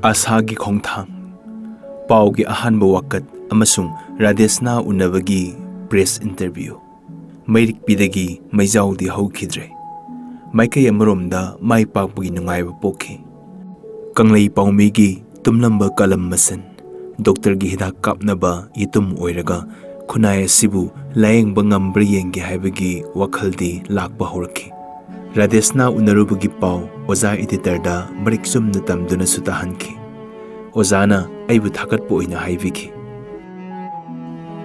ꯑꯥꯁꯥꯒꯤ ꯈꯣꯡꯊꯥꯡ꯫ ꯄꯥꯎꯒꯤ ꯑꯍꯥꯟꯕ ꯋꯥꯀꯠ ꯑꯃꯁꯨꯡ ꯔꯥꯙꯦꯁꯅꯥ ꯎꯅꯕꯒꯤ ꯄ꯭ꯔꯦꯁ ꯏꯟꯇꯔꯚ꯭ꯌꯨ꯫ ꯃꯩꯔꯤꯛꯄꯤꯗꯒꯤ ꯃꯩꯖꯥꯎꯗꯤ ꯍꯧꯈꯤꯗ꯭ꯔꯦ꯫ ꯃꯥꯏꯀꯩ ꯑꯃꯔꯣꯝꯗ ꯃꯥꯏ ꯄꯥꯛꯄꯒꯤ ꯅꯨꯡꯉꯥꯏꯕ ꯄꯣꯛꯈꯤ꯫ ꯀꯪꯂꯩ ꯄꯥꯎꯃꯤꯒꯤ ꯇꯨꯝꯂꯝꯕ ꯀꯂꯝ ꯃꯁꯦꯟ ꯗꯣꯛꯇꯔꯒꯤ ꯍꯤꯗꯥꯛ ꯀꯥꯞꯅꯕ ꯌꯦꯇꯨꯝ ꯑꯣꯏꯔꯒ ꯈꯨꯟꯅꯥꯏ ꯑꯁꯤꯕꯨ ꯂꯥꯌꯦꯡꯕ ꯉꯝꯕ꯭ꯔꯥ ꯌꯦꯡꯒꯦ ꯍꯥꯏꯕꯒꯤ ꯋꯥꯈꯜꯗꯤ ꯂꯥꯛꯄ ꯍꯧꯔꯛꯈꯤ꯫ ꯔꯥꯙꯦꯁꯅꯥ ꯎꯅꯔꯨꯕꯒꯤ ꯄꯥꯎ ꯑꯣꯖꯥ ꯏꯗꯤꯇꯔꯗ ꯃꯔꯤꯛ ꯆꯨꯝꯅ ꯇꯝꯗꯨꯅꯁꯨ ꯇꯥꯍꯟꯈꯤ꯫ ꯑꯣꯖꯥꯅ ꯑꯩꯕꯨ ꯊꯥꯒꯠꯄ ꯑꯣꯏꯅ ꯍꯥꯏꯕꯤꯈꯤ꯫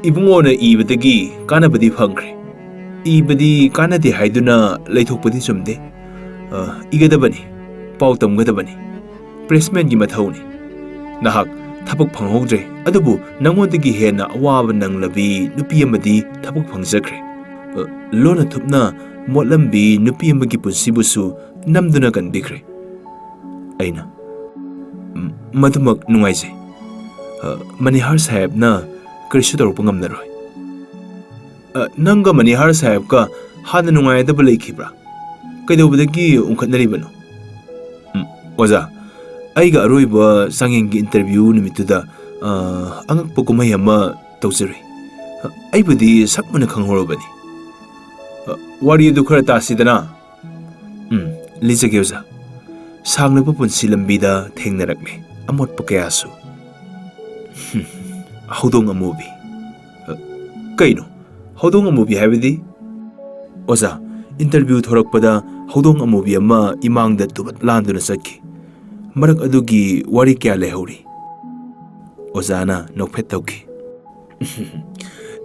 "ꯏꯕꯨꯡꯉꯣꯅ ꯏꯕꯗꯒꯤ ꯀꯥꯟꯅꯕꯗꯤ ꯐꯪꯈ꯭ꯔꯦ꯫ ꯏꯕꯗꯤ ꯀꯥꯟꯅꯗꯦ ꯍꯥꯏꯗꯨꯅ ꯂꯩꯊꯣꯛꯄꯗꯤ ꯆꯨꯝꯗꯦ꯫ ꯑ, ꯏꯒꯗꯕꯅꯤ, ꯄꯥꯎ ꯇꯝꯒꯗꯕꯅꯤ꯫ ꯄ꯭ꯔꯦꯁꯃꯦꯟꯒꯤ ꯃꯊꯧꯅꯤ꯫ ꯅꯍꯥꯛ ꯊꯕꯛ ꯐꯪꯍꯧꯗ꯭ꯔꯦ, ꯑꯗꯨꯕꯨ ꯅꯉꯣꯟꯗꯒꯤ ꯍꯦꯟꯅ ꯑꯋꯥꯕ ꯅꯪꯂꯕꯤ ꯅꯨꯄꯤ ꯑꯃꯗꯤ ꯊꯕꯛ ꯐꯪꯖꯈ꯭ꯔꯦ꯫ ꯑ, ꯂꯣꯟꯅ ꯊꯨꯞꯅ ꯃꯣꯠꯂꯝꯕꯤ ꯅꯨꯄꯤ ꯑꯃꯒꯤ ꯄꯨꯟꯁꯤꯕꯨꯁꯨ ꯅꯝꯗꯨꯅ ꯀꯟꯕꯤꯈ꯭ꯔꯦ꯫" ꯑꯩꯅ, "ꯎꯝ, ꯃꯗꯨꯃꯛ ꯅꯨꯡꯉꯥꯏꯖꯩ꯫ ꯑ, ꯃꯅꯤꯍꯥꯔ ꯁꯥꯍꯦꯕꯅ ꯀꯔꯤꯁꯨ ꯇꯧꯔꯛꯄ ꯉꯝꯂꯔꯣꯏ꯫" "ꯑ, ꯅꯪꯒ ꯃꯅꯤꯍꯥꯔ ꯁꯥꯍꯦꯕꯀ ꯍꯥꯟꯅ ꯅꯨꯡꯉꯥꯏꯅꯗꯕ ꯂꯩꯈꯤꯕ꯭ꯔꯥ? ꯀꯩꯗꯧꯕꯗꯒꯤ ꯎꯪꯈꯠꯅꯔꯤꯕꯅꯣ?" "ꯎꯝ, ꯑꯣꯖꯥ, ꯑꯩꯒ ꯑꯔꯣꯏꯕ ꯆꯥꯡꯌꯦꯡꯒꯤ ꯏꯟꯇꯔꯚ꯭ꯌꯨ ꯅꯨꯃꯤꯠꯇꯨꯗ, ꯑ, ꯑꯉꯛꯄ ꯀꯨꯝꯍꯩ ꯑꯃ ꯇꯧꯖꯔꯨꯏ꯫ ꯑ, ꯑꯩꯕꯨꯗꯤ ꯁꯛ ꯃꯨꯟꯅ ꯈꯪꯍꯧꯔꯕꯅꯤ꯫" "ꯑ, ꯋꯥꯔꯤ ꯑꯗꯨ ꯈꯔ ꯇꯥꯁꯤꯗꯅ꯫" "ꯎꯝ, ꯂꯤꯖꯒꯦ ꯑꯣꯖꯥ꯫ ꯁꯥꯡꯂꯕ ꯄꯨꯟꯁꯤ ꯂꯝꯕꯤꯗ ꯊꯦꯡꯅꯔꯛꯂꯦ꯫ ꯑꯃꯣꯠꯄ ꯀꯌꯥꯁꯨ꯫ ꯍꯝ, ꯍꯧꯗꯣꯡ ꯑꯃꯨꯕꯤ꯫ ꯑ, ꯀꯩꯅꯣ? ꯍꯧꯗꯣꯡ ꯑꯃꯨꯕꯤ ꯍꯥꯏꯕꯗꯤ? ꯑꯣꯖꯥ, interview ꯊꯣꯔꯛꯄꯗ ꯍꯧꯗꯣꯡ ꯑꯃꯨꯕꯤ ꯑꯃ ꯏꯃꯥꯡꯗ ꯇꯨꯕꯠ ꯂꯥꯟꯗꯨꯅ ꯆꯠꯈꯤ꯫ ꯃꯔꯛ ꯑꯗꯨꯒꯤ ꯋꯥꯔꯤ ꯀꯌꯥ ꯂꯩꯍꯧꯔꯤ? ꯑꯣꯖꯥꯅ ꯅꯣꯛꯐꯦꯠ ꯇꯧꯈꯤ꯫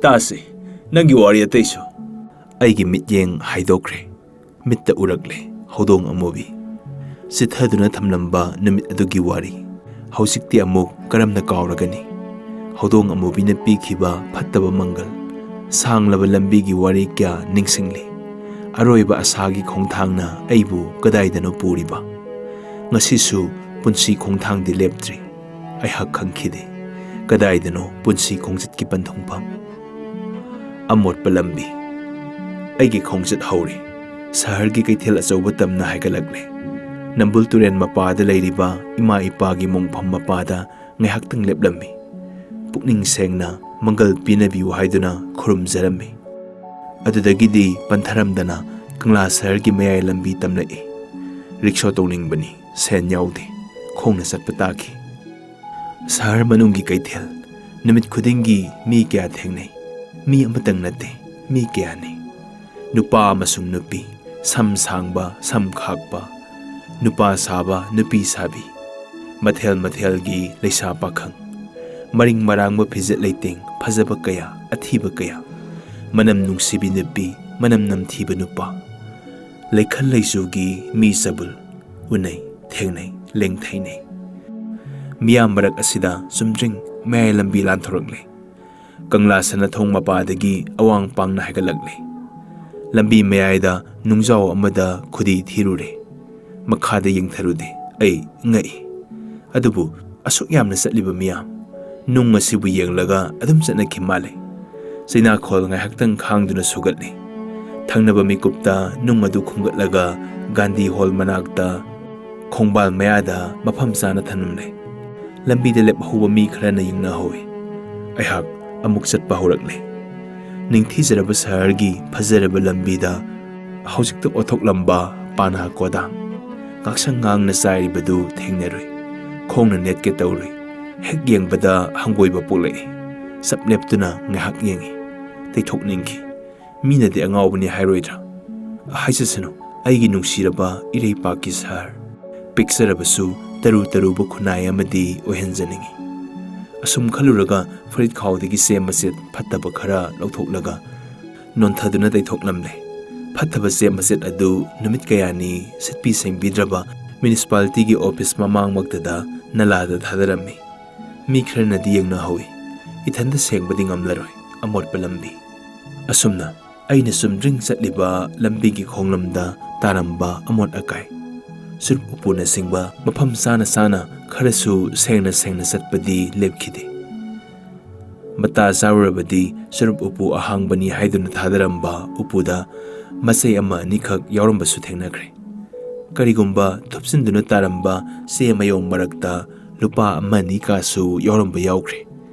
ꯇꯥꯁꯤ, ꯅꯪꯒꯤ ꯋꯥꯔꯤ ꯑꯇꯩꯁꯨ꯫ ꯑꯩꯒꯤ ꯃꯤꯠꯌꯦꯡ ꯍꯥꯏꯗꯣꯛꯈ꯭ꯔꯦ꯫ ꯃꯤꯠꯇ ꯎꯔꯛꯂꯦ ꯍꯧꯗꯣꯡ ꯑꯃꯨꯕꯤ꯫ ꯆꯤꯠꯊꯗꯨꯅ ꯊꯝꯂꯝꯕ ꯅꯨꯃꯤꯠ ꯑꯗꯨꯒꯤ ꯋꯥꯔꯤ꯫ ꯍꯧꯖꯤꯛꯇꯤ ꯑꯃꯨꯛ ꯀꯔꯝꯅ ꯀꯥꯎꯔꯒꯅꯤ? ꯍꯧꯗꯣꯡ ꯑꯃꯨꯕꯤꯅ ꯄꯤꯈꯤꯕ ꯐꯠꯇꯕ ꯃꯪꯒꯜ꯫ ꯁꯥꯡꯂꯕ ꯂꯝꯕꯤꯒꯤ ꯋꯥꯔꯤ ꯀꯌꯥ ꯅꯤꯡꯁꯤꯡꯂꯤ꯫ ꯑꯔꯣꯏꯕ ꯑꯁꯥꯒꯤ ꯈꯣꯡꯊꯥꯡꯅ ꯑꯩꯕꯨ ꯀꯗꯥꯏꯗꯅꯣ ꯄꯨꯔꯤꯕ? ꯉꯁꯤꯁꯨ ꯄꯨꯟꯁꯤ ꯈꯣꯡꯊꯥꯡꯗꯤ ꯂꯦꯞꯇ꯭ꯔꯤ꯫ ꯑꯩꯍꯥꯛ ꯈꯪꯈꯤꯗꯦ ꯀꯗꯥꯏꯗꯅꯣ ꯄꯨꯟꯁꯤ ꯈꯣꯡꯆꯠꯀꯤ ꯄꯟꯊꯨꯡꯐꯝ꯫ ꯑꯃꯣꯠꯄ ꯂꯝꯕꯤ꯫ ꯑꯩꯒꯤ ꯈꯣꯡꯆꯠ ꯍꯧꯔꯤ꯫ ꯁꯍꯔꯒꯤ ꯀꯩꯊꯦꯜ ꯑꯆꯧꯕ ꯇꯝꯅ ꯍꯥꯏꯒꯠꯂꯛꯂꯦ꯫ ꯅꯝꯕꯨꯜ ꯇꯨꯔꯦꯜ ꯃꯄꯥꯗ ꯂꯩꯔꯤꯕ ꯏꯃꯥ ꯏꯄꯥꯒꯤ ꯃꯣꯡꯐꯝ ꯃꯄꯥꯗ ꯉꯥꯏꯍꯥꯛꯇꯪ ꯂꯦꯞꯂꯝꯃꯤ꯫ ꯄꯨꯛꯅꯤꯡ ꯁꯦꯡꯅ ꯃꯪꯒꯜ ꯄꯤꯅꯕꯤꯌꯨ ꯍꯥꯏꯗꯨꯅ ꯈꯨꯔꯨꯝꯖꯔꯝꯃꯤ꯫ ꯑꯗꯨꯗꯒꯤꯗꯤ ꯄꯟꯊꯔꯝꯗꯅ ꯀꯪꯂꯥ ꯁꯍꯔꯒꯤ ꯃꯌꯥꯏ ꯂꯝꯕꯤ ꯇꯝꯂꯛꯏ꯫ ꯔꯤꯛꯁꯣ ꯇꯣꯡꯅꯤꯡꯕꯅꯤ, ꯁꯦꯟ ꯌꯥꯎꯗꯦ꯫ ꯈꯣꯡꯅ ꯆꯠꯄ ꯇꯥꯈꯤ꯫ ꯁꯍꯔ ꯃꯅꯨꯡꯒꯤ ꯀꯩꯊꯦꯜ꯫ ꯅꯨꯃꯤꯠ ꯈꯨꯗꯤꯡꯒꯤ ꯃꯤ ꯀꯌꯥ ꯊꯦꯡꯅꯩ꯫ ꯃꯤ ꯑꯃꯇꯪ ꯅꯠꯇꯦ, ꯃꯤ ꯀꯌꯥꯅꯤ꯫ ꯅꯨꯄꯥ ꯑꯃꯁꯨꯡ ꯅꯨꯄꯤ, ꯁꯝ ꯁꯥꯡꯕ, ꯁꯝ ꯈꯥꯛꯄ, ꯅꯨꯄꯥ ꯁꯥꯕ, ꯅꯨꯄꯤ ꯁꯥꯕꯤ, ꯃꯊꯦꯜ ꯃꯊꯦꯜꯒꯤ ꯂꯩꯁꯥ ꯄꯥꯈꯪ, ꯃꯔꯤꯡ ꯃꯔꯥꯡꯕ ꯐꯤꯖꯦꯠ ꯂꯩꯇꯦꯡ, ꯐꯖꯕ ꯀꯌꯥ, ꯑꯊꯤꯕ ꯀꯌꯥ, ꯃꯅꯝ ꯅꯨꯡꯁꯤꯕꯤ ꯅꯨꯄꯤ, ꯃꯅꯝ ꯅꯝꯊꯤꯕ ꯅꯨꯄꯥ, ꯂꯩꯈꯜ ꯂꯩꯆꯨꯒꯤ ꯃꯤ ꯆꯕꯨꯜ, ꯎꯅꯩ, ꯊꯦꯡꯅꯩ, ꯂꯦꯡꯊꯩꯅꯩ꯫ ꯃꯤꯌꯥꯝ ꯃꯔꯛ ꯑꯁꯤꯗ ꯆꯨꯝꯗ꯭ꯔꯤꯡ ꯃꯌꯥꯏ ꯂꯝꯕꯤ ꯂꯥꯟꯊꯣꯔꯛꯂꯦ꯫ ꯀꯪꯂꯥ ꯁꯅꯥꯊꯣꯡ ꯃꯄꯥꯗꯒꯤ ꯑꯋꯥꯡ ꯄꯥꯡꯅ ꯍꯥꯏꯒꯠꯂꯛꯂꯦ꯫ ꯂꯝꯕꯤ ꯃꯌꯥꯏꯗ ꯅꯨꯡꯖꯥꯎ ꯑꯃꯗ ꯈꯨꯗꯤ ꯊꯤꯔꯨꯔꯦ꯫ ꯃꯈꯥꯗ ꯌꯦꯡꯊꯔꯨꯗꯦ꯫ ꯑꯩ ꯉꯛꯏ꯫ ꯑꯗꯨꯕꯨ ꯑꯁꯨꯛ ꯌꯥꯝꯅ ꯆꯠꯂꯤꯕ ꯃꯤꯌꯥꯝ, ꯅꯨꯡ ꯑꯁꯤꯕꯨ ꯌꯦꯡꯂꯒ ꯑꯗꯨꯝ ꯆꯠꯅꯈꯤ ꯃꯥꯜꯂꯦ꯫ ꯆꯩꯅꯥꯈꯣꯜ ꯉꯥꯏꯍꯥꯛꯇꯪ ꯈꯥꯡꯗꯨꯅ ꯁꯨꯒꯠꯂꯤ꯫ ꯊꯪꯅꯕ ꯃꯤꯀꯨꯞꯇ ꯅꯨꯡ ꯑꯗꯨ ꯈꯨꯝꯒꯠꯂꯒ ꯒꯥꯟꯙꯤ ꯍꯣꯜ ꯃꯅꯥꯛꯇ ꯈꯣꯡꯕꯥꯜ ꯃꯌꯥꯗ ꯃꯐꯝ ꯆꯥꯅ ꯊꯝꯂꯝꯂꯦ꯫ ꯂꯝꯕꯤꯗ ꯂꯦꯞꯍꯧꯕ ꯃꯤ ꯈꯔꯅ ꯌꯦꯡꯅꯍꯧꯏ꯫ ꯑꯩꯍꯥꯛ ꯑꯃꯨꯛ ꯆꯠꯄ ꯍꯧꯔꯛꯂꯦ꯫ ꯅꯤꯡꯊꯤꯖꯔꯕ ꯁꯍꯔꯒꯤ ꯐꯖꯔꯕ ꯂꯝꯕꯤꯗ ꯍꯧꯖꯤꯛꯇ ꯑꯣꯊꯣꯛꯂꯝꯕ ꯄꯥꯅꯥ ꯀꯣꯗꯥꯝ, ꯉꯥꯛꯁꯪ ꯉꯥꯡꯅ ꯆꯥꯏꯔꯤꯕꯗꯨ ꯊꯦꯡꯅꯔꯨꯏ꯫ ꯈꯣꯡꯅ ꯅꯦꯠꯀꯦ ꯇꯧꯔꯨꯏ꯫ ꯍꯦꯛ ꯌꯦꯡꯕꯗ ꯍꯪꯒꯣꯏꯕ ꯄꯣꯛꯂꯛꯏ꯫ ꯆꯞ ꯂꯦꯞꯇꯨꯅ ꯉꯥꯏꯍꯥꯛ ꯌꯦꯡꯉꯤ꯫ ꯇꯩꯊꯣꯛꯅꯤꯡꯈꯤ꯫ ꯃꯤꯅꯗꯤ ꯑꯉꯥꯎꯕꯅꯤ ꯍꯥꯏꯔꯣꯏꯗ꯭ꯔꯥ? ꯍꯥꯏꯖꯁꯅꯨ, ꯑꯩꯒꯤ ꯅꯨꯡꯁꯤꯔꯕ ꯏꯔꯩꯄꯥꯛꯀꯤ ꯁꯍꯔ꯫ ꯄꯤꯛꯆꯔꯕꯁꯨ ꯇꯔꯨ ꯇꯔꯨꯕ ꯈꯨꯟꯅꯥꯏ ꯑꯃꯗꯤ ꯑꯣꯏꯍꯟꯖꯅꯤꯡꯏ꯫ ꯑꯁꯨꯝ ꯈꯜꯂꯨꯔꯒ ꯐꯨꯔꯤꯠ ꯈꯥꯎꯗꯒꯤ ꯆꯦ ꯃꯆꯦꯠ ꯐꯠꯇꯕ ꯈꯔ ꯂꯧꯊꯣꯛꯂꯒ ꯅꯣꯟꯊꯗꯨꯅ ꯇꯩꯊꯣꯛꯂꯝꯂꯦ꯫ ꯐꯠꯇꯕ ꯆꯦ ꯃꯆꯦꯠ ꯑꯗꯨ ꯅꯨꯃꯤꯠ ꯀꯌꯥꯅꯤ ꯁꯤꯠꯄꯤ ꯁꯦꯡꯕꯤꯗ꯭ꯔꯕ ꯃ꯭ꯌꯨꯅꯤꯁꯤꯄꯥꯂꯤꯇꯤꯒꯤ ꯑꯣꯐꯤꯁ ꯃꯃꯥꯡꯃꯛꯇꯗ ꯅꯂꯥꯗ ꯊꯥꯗꯔꯝꯃꯤ꯫ ꯃꯤ ꯈꯔꯅꯗꯤ ꯌꯦꯡꯅꯍꯧꯏ꯫ ꯏꯊꯟꯗ ꯁꯦꯡꯕꯗꯤ ꯉꯝꯂꯔꯣꯏ, ꯑꯃꯣꯠꯄ ꯂꯝꯕꯤ꯫ ꯑꯁꯨꯝꯅ ꯑꯩꯅ ꯆꯨꯝꯗ꯭ꯔꯤꯡ ꯆꯠꯂꯤꯕ ꯂꯝꯕꯤꯒꯤ ꯈꯣꯡꯂꯝꯗ ꯇꯥꯔꯝꯕ ꯑꯃꯣꯠ ꯑꯀꯥꯏ, ꯆꯨꯔꯨꯞ ꯎꯄꯨꯅꯆꯤꯡꯕ ꯃꯐꯝ ꯆꯥꯅ ꯆꯥꯅ ꯈꯔꯁꯨ ꯁꯦꯡꯅ ꯁꯦꯡꯅ ꯆꯠꯄꯗꯤ ꯂꯦꯞꯈꯤꯗꯦ꯫ ꯃꯇꯥ ꯆꯥꯔꯨꯔꯕꯗꯤ ꯆꯨꯔꯨꯞ ꯎꯄꯨ ꯑꯍꯥꯡꯕꯅꯤ ꯍꯥꯏꯗꯨꯅ ꯊꯥꯗꯔꯝꯕ ꯎꯄꯨꯗ ꯃꯆꯩ ꯑꯃ ꯑꯅꯤꯈꯛ ꯌꯥꯎꯔꯝꯕꯁꯨ ꯊꯦꯡꯅꯈ꯭ꯔꯦ꯫ ꯀꯔꯤꯒꯨꯝꯕ ꯊꯨꯞꯆꯤꯟꯗꯨꯅ ꯇꯥꯔꯝꯕ ꯆꯦ ꯃꯌꯣꯡ ꯃꯔꯛꯇ ꯂꯨꯄꯥ ꯑꯃ ꯑꯅꯤ ꯀꯥꯁꯨ ꯌꯥꯎꯔꯝꯕ ꯌꯥꯎꯈ꯭ꯔꯦ꯫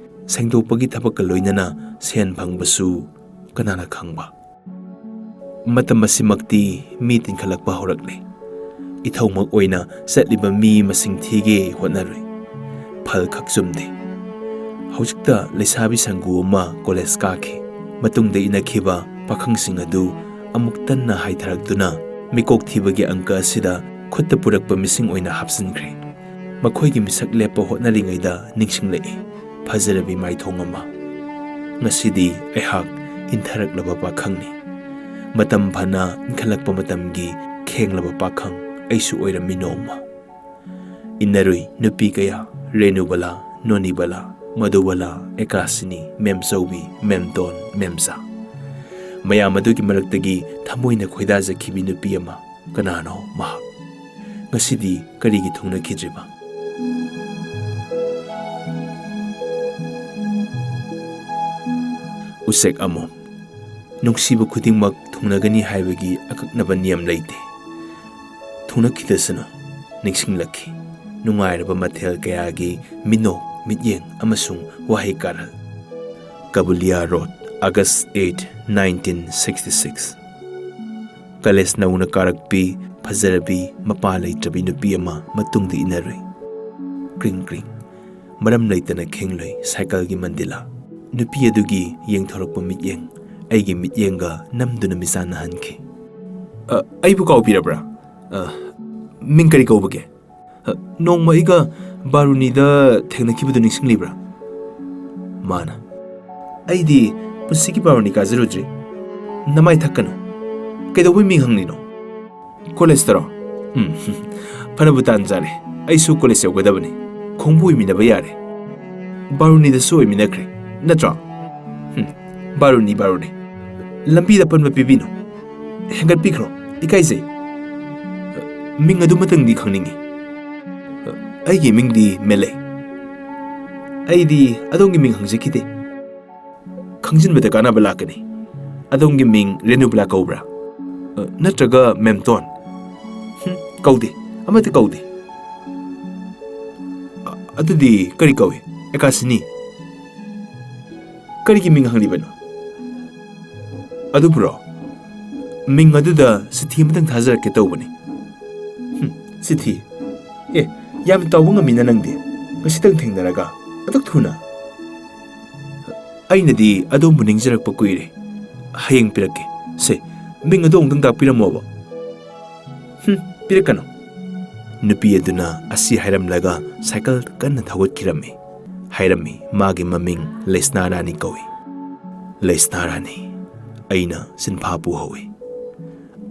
ꯁꯦꯡꯗꯣꯛꯄꯒꯤ ꯊꯕꯛꯀ ꯂꯣꯏꯅꯅ ꯁꯦꯟ ꯐꯪꯕꯁꯨ ꯀꯅꯥꯅ ꯈꯪꯕ? ꯃꯇꯝ ꯑꯁꯤꯃꯛꯇꯤ ꯃꯤ ꯇꯤꯟꯈꯠꯂꯛꯄ ꯍꯧꯔꯛꯂꯦ꯫ ꯏꯊꯧꯃꯛ ꯑꯣꯏꯅ ꯆꯠꯂꯤꯕ ꯃꯤ ꯃꯁꯤꯡ ꯊꯤꯒꯦ ꯍꯣꯠꯅꯔꯨꯏ꯫ ꯐꯜ ꯈꯛ ꯆꯨꯝꯗꯦ꯫ ꯍꯧꯖꯤꯛꯇ ꯂꯩꯁꯥꯕꯤ ꯁꯪꯒꯨ ꯑꯃ ꯀꯣꯂꯦꯖ ꯀꯥꯈꯤ꯫ ꯃꯇꯨꯡꯗ ꯏꯟꯅꯈꯤꯕ ꯄꯥꯈꯪꯁꯤꯡ ꯑꯗꯨ ꯑꯃꯨꯛ ꯇꯟꯅ ꯍꯥꯏꯊꯔꯛꯇꯨꯅ ꯃꯤꯀꯣꯛ ꯊꯤꯕꯒꯤ ꯑꯪꯀ ꯑꯁꯤꯗ ꯈꯨꯠꯇ ꯄꯨꯔꯛꯄ ꯃꯤꯁꯤꯡ ꯑꯣꯏꯅ ꯍꯥꯞꯆꯤꯟꯈ꯭ꯔꯦ꯫ ꯃꯈꯣꯏꯒꯤ ꯃꯤꯁꯛ ꯂꯦꯞꯄ ꯍꯣꯠꯅꯔꯤꯉꯩꯗ ꯅꯤꯡꯁꯤꯡꯂꯛꯏ ꯐꯖꯔꯕꯤ ꯃꯥꯏꯊꯣꯡ ꯑꯃ꯫ ꯉꯁꯤꯗꯤ ꯑꯩꯍꯥꯛ ꯏꯟꯊꯔꯛꯂꯕ ꯄꯥꯈꯪꯅꯤ꯫ ꯃꯇꯝ ꯐꯅ ꯏꯟꯈꯠꯂꯛꯄ ꯃꯇꯝꯒꯤ ꯈꯦꯡꯂꯕ ꯄꯥꯈꯪ ꯑꯩꯁꯨ ꯑꯣꯏꯔꯝꯃꯤ ꯅꯣꯡꯃ꯫ ꯏꯟꯅꯔꯨꯏ ꯅꯨꯄꯤ ꯀꯌꯥ, ꯔꯦꯅꯨꯕꯂꯥ, ꯅꯣꯅꯤꯕꯂꯥ, ꯃꯙꯨꯕꯂꯥ, ꯑꯦꯀꯥꯁꯤꯅꯤ, ꯃꯦꯝꯆꯧꯕꯤ, ꯃꯦꯝꯇꯣꯟ, ꯃꯦꯝꯆꯥ꯫ ꯃꯌꯥꯝ ꯑꯗꯨꯒꯤ ꯃꯔꯛꯇꯒꯤ ꯊꯃꯣꯏꯅ ꯈꯣꯏꯗꯥꯖꯈꯤꯕꯤ ꯅꯨꯄꯤ ꯑꯃ꯫ ꯀꯅꯥꯅꯣ ꯃꯍꯥꯛ? ꯉꯁꯤꯗꯤ ꯀꯔꯤꯒꯤ ꯊꯨꯡꯅꯈꯤꯗ꯭ꯔꯤꯕ? ꯎꯆꯦꯛ ꯑꯃꯣꯝ꯫ ꯅꯨꯡꯁꯤꯕ ꯈꯨꯗꯤꯡꯃꯛ ꯊꯨꯡꯅꯒꯅꯤ ꯍꯥꯏꯕꯒꯤ ꯑꯀꯛꯅꯕ ꯅꯤꯌꯝ ꯂꯩꯇꯦ꯫ ꯊꯨꯡꯅꯈꯤꯗꯁꯅꯨ꯫ ꯅꯤꯡꯁꯤꯡꯂꯛꯈꯤ ꯅꯨꯡꯉꯥꯏꯔꯕ ꯃꯊꯦꯜ ꯀꯌꯥꯒꯤ ꯃꯤꯅꯣꯛ, ꯃꯤꯠꯌꯦꯡ ꯑꯃꯁꯨꯡ ꯋꯥꯍꯩ ꯀꯥꯔꯜ꯫ Kabuliya road, August eight, nineteen sixty six꯫ College ꯅꯧꯅ ꯀꯥꯔꯛꯄꯤ, ꯐꯖꯔꯕꯤ, ꯃꯄꯥ ꯂꯩꯇ꯭ꯔꯕꯤ ꯅꯨꯄꯤ ꯑꯃ ꯃꯇꯨꯡꯗ ꯏꯟꯅꯔꯨꯏ꯫ ꯀ꯭ꯔꯤꯡ ꯀ꯭ꯔꯤꯡ꯫ ꯃꯔꯝ ꯂꯩꯇꯅ ꯈꯦꯡꯂꯨꯏ ꯁꯥꯏꯀꯜꯒꯤ ꯃꯟꯗꯤꯂꯥ꯫ ꯅꯨꯄꯤ ꯑꯗꯨꯒꯤ ꯌꯦꯡꯊꯣꯔꯛꯄ ꯃꯤꯠꯌꯦꯡ ꯑꯩꯒꯤ ꯃꯤꯠꯌꯦꯡꯒ ꯅꯝꯗꯨꯅ ꯃꯤꯆꯥꯟꯅꯍꯟꯈꯤ꯫ "ꯑ, ꯑꯩꯕꯨ ꯀꯥꯎꯕꯤꯔꯕ꯭ꯔꯥ? ꯑ, ꯃꯤꯡ ꯀꯔꯤ ꯀꯧꯕꯒꯦ?" "ꯑ, ꯅꯣꯡꯃ ꯑꯩꯒ ꯕꯥꯔꯨꯅꯤꯗ ꯊꯦꯡꯅꯈꯤꯕꯗꯨ ꯅꯤꯡꯁꯤꯡꯂꯤꯕ꯭ꯔꯥ?" ꯃꯥꯅ, "ꯑꯩꯗꯤ ꯄꯨꯟꯁꯤꯒꯤ ꯕꯥꯔꯨꯅꯤ ꯀꯥꯖꯔꯨꯗ꯭ꯔꯤ꯫ ꯅꯃꯥꯏ ꯊꯛꯀꯅꯨ꯫ ꯀꯩꯗꯧꯕꯩ ꯃꯤꯡ ꯍꯪꯂꯤꯅꯣ?" "ꯀꯣꯂꯦꯖꯇꯔꯣ? ꯎꯝ, ꯐꯅꯕꯨ ꯇꯥꯟ ꯆꯥꯔꯦ꯫ ꯑꯩꯁꯨ ꯀꯣꯂꯦꯖ ꯌꯧꯒꯗꯕꯅꯤ꯫ ꯈꯣꯡꯕꯨ ꯑꯣꯏꯃꯤꯟꯅꯕ ꯌꯥꯔꯦ꯫ ꯕꯥꯔꯨꯅꯤꯗꯁꯨ ꯑꯣꯏꯃꯤꯟꯅꯈ꯭ꯔꯦ, ꯅꯠꯇ꯭ꯔꯣ? ꯎꯝ, ꯕꯥꯔꯨꯅꯤ, ꯕꯥꯔꯨꯅꯤ꯫ ꯂꯝꯕꯤꯗ ꯑꯄꯟꯕ ꯄꯤꯕꯤꯅꯨ꯫ ꯍꯦꯟꯒꯠꯄꯤꯈ꯭ꯔꯣ꯫ ꯏꯀꯥꯏꯖꯩ꯫ ꯃꯤꯡ ꯑꯗꯨꯃꯇꯪꯗꯤ ꯈꯪꯅꯤꯡꯏ꯫ ꯑꯩꯒꯤ ꯃꯤꯡꯗꯤ ꯃꯦꯂꯩ꯫ ꯑꯩꯗꯤ ꯑꯗꯣꯝꯒꯤ ꯃꯤꯡ ꯍꯪꯖꯈꯤꯗꯦ꯫ ꯈꯪꯖꯤꯟꯕꯗ ꯀꯥꯟꯅꯕ ꯂꯥꯛꯀꯅꯤ꯫ ꯑꯗꯣꯝꯒꯤ ꯃꯤꯡ ꯔꯦꯅꯨꯕꯂꯥ ꯀꯧꯕ꯭ꯔꯥ? ꯑ, ꯅꯠꯇ꯭ꯔꯒ ꯃꯦꯝꯇꯣꯟ?" "ꯍꯨꯝ, ꯀꯧꯗꯦ, ꯑꯃꯠꯇ ꯀꯧꯗꯦ꯫" "ꯑ, ꯑꯗꯨꯗꯤ ꯀꯔꯤ ꯀꯧꯏ?" "ꯑꯦꯀꯥꯁꯤꯅꯤ꯫" "ꯀꯔꯤꯒꯤ ꯃꯤꯡ ꯍꯪꯂꯤꯕꯅꯣ?" "ꯑꯗꯨꯕꯨꯔꯣ, ꯃꯤꯡ ꯑꯗꯨꯗ ꯆꯤꯊꯤ ꯑꯃꯇꯪ ꯊꯥꯖꯔꯛꯀꯦ ꯇꯧꯕꯅꯤ꯫" "ꯍꯨꯝ, ꯆꯤꯊꯤ? ꯑꯦ, ꯌꯥꯝ ꯇꯧꯕ ꯉꯝꯃꯤꯅ ꯅꯪꯗꯤ꯫ ꯉꯁꯤꯇꯪ ꯊꯦꯡꯅꯔꯒ ꯑꯗꯨꯛ ꯊꯨꯅ?" "ꯑꯩꯅꯗꯤ ꯑꯗꯣꯝꯕꯨ ꯅꯤꯡꯖꯔꯛꯄ ꯀꯨꯏꯔꯦ꯫ ꯍꯌꯦꯡ ꯄꯤꯔꯛꯀꯦ꯫ ꯁꯦ, ꯃꯤꯡ ꯑꯗꯨ ꯑꯃꯨꯛꯇꯪ ꯇꯥꯛꯄꯤꯔꯝꯃꯣꯕ꯫" "ꯍꯨꯝ, ꯄꯤꯔꯛꯀꯅꯨ꯫" ꯅꯨꯄꯤ ꯑꯗꯨꯅ ꯑꯁꯤ ꯍꯥꯏꯔꯝꯂꯒ ꯁꯥꯏꯀꯜ ꯀꯟꯅ ꯊꯧꯒꯠꯈꯤꯔꯝꯃꯤ꯫ ꯍꯥꯏꯔꯝꯃꯤ, ꯃꯥꯒꯤ ꯃꯃꯤꯡ ꯂꯩꯁꯅꯥ ꯔꯥꯅꯤ ꯀꯧꯏ꯫ ꯂꯩꯁꯅꯥ ꯔꯥꯅꯤ꯫ ꯑꯩꯅ ꯆꯤꯟꯐꯥ ꯄꯨꯍꯧꯏ꯫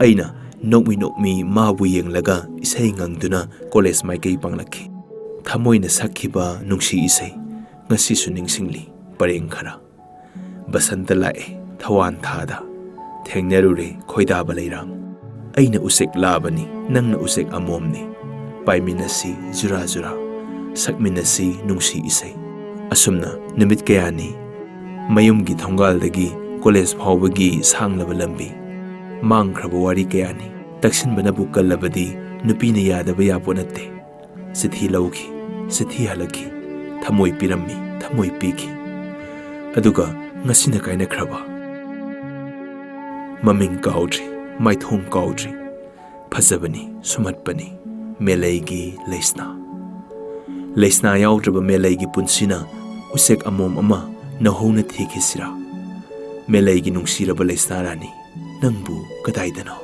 ꯑꯩꯅ ꯅꯣꯛꯃꯤ ꯅꯣꯛꯃꯤ ꯃꯥꯕꯨ ꯌꯦꯡꯂꯒ ꯏꯁꯩ ꯉꯪꯗꯨꯅ ꯀꯣꯂꯦꯖ ꯃꯥꯏꯀꯩ ꯄꯥꯡꯂꯛꯈꯤ꯫ ꯊꯃꯣꯏꯅ ꯁꯛꯈꯤꯕ ꯅꯨꯡꯁꯤ ꯏꯁꯩ ꯉꯁꯤꯁꯨ ꯅꯤꯡꯁꯤꯡꯂꯤ ꯄꯔꯦꯡ ꯈꯔ꯫ ꯕꯁꯟꯇ ꯂꯥꯛꯑꯦ ꯊꯋꯥꯟ ꯊꯥꯗ, ꯊꯦꯡꯅꯔꯨꯔꯦ ꯈꯣꯏꯗꯥꯕ ꯂꯩꯔꯥꯡ꯫ ꯑꯩꯅ ꯎꯆꯦꯛ ꯂꯥꯕꯅꯤ, ꯅꯪꯅ ꯎꯆꯦꯛ ꯑꯃꯣꯝꯅꯤ꯫ ꯄꯥꯏꯃꯤꯟꯅꯁꯤ ꯖꯨꯔꯥ ꯖꯨꯔꯥ, ꯁꯛꯃꯤꯟꯅꯁꯤ ꯅꯨꯡꯁꯤ ꯏꯁꯩ꯫ ꯑꯁꯨꯝꯅ ꯅꯨꯃꯤꯠ ꯀꯌꯥꯅꯤ ꯃꯌꯨꯝꯒꯤ ꯊꯣꯡꯒꯥꯜꯗꯒꯤ ꯀꯣꯂꯦꯖ ꯐꯥꯎꯕꯒꯤ ꯁꯥꯡꯂꯕ ꯂꯝꯕꯤ꯫ ꯃꯥꯡꯈ꯭ꯔꯕ ꯋꯥꯔꯤ ꯀꯌꯥꯅꯤ꯫ ꯇꯛꯁꯤꯟꯕꯅꯕꯨ ꯀꯜꯂꯕꯗꯤ ꯅꯨꯄꯤꯅ ꯌꯥꯗꯕ ꯌꯥꯄꯣꯠ ꯅꯠꯇꯦ꯫ ꯆꯤꯊꯤ ꯂꯧꯈꯤ, ꯆꯤꯊꯤ ꯍꯜꯂꯛꯈꯤ, ꯊꯃꯣꯏ ꯄꯤꯔꯝꯃꯤ, ꯊꯃꯣꯏ ꯄꯤꯈꯤ꯫ ꯑꯗꯨꯒ ꯉꯁꯤꯅ ꯀꯥꯏꯅꯈ꯭ꯔꯕ꯫ ꯃꯃꯤꯡ ꯀꯥꯎꯗ꯭ꯔꯤ, ꯃꯥꯏꯊꯣꯡ ꯀꯥꯎꯗ꯭ꯔꯤ꯫ ꯐꯖꯕꯅꯤ, ꯁꯨꯝꯍꯠꯄꯅꯤ, ꯃꯦꯂꯩꯒꯤ ꯂꯩꯁꯅꯥ꯫ ꯂꯩꯁꯅꯥ ꯌꯥꯎꯗ꯭ꯔꯕ ꯃꯦꯂꯩꯒꯤ ꯄꯨꯟꯁꯤꯅ ꯎꯆꯦꯛ ꯑꯃꯣꯝ ꯑꯃ ꯅꯧꯍꯧꯅ ꯊꯤꯈꯤꯁꯤꯔꯥ? ꯃꯦꯂꯩꯒꯤ ꯅꯨꯡꯁꯤꯔꯕ ꯂꯩꯁꯅꯥ ꯔꯥꯅꯤ, ꯅꯪꯕꯨ ꯀꯗꯥꯏꯗꯅꯣ?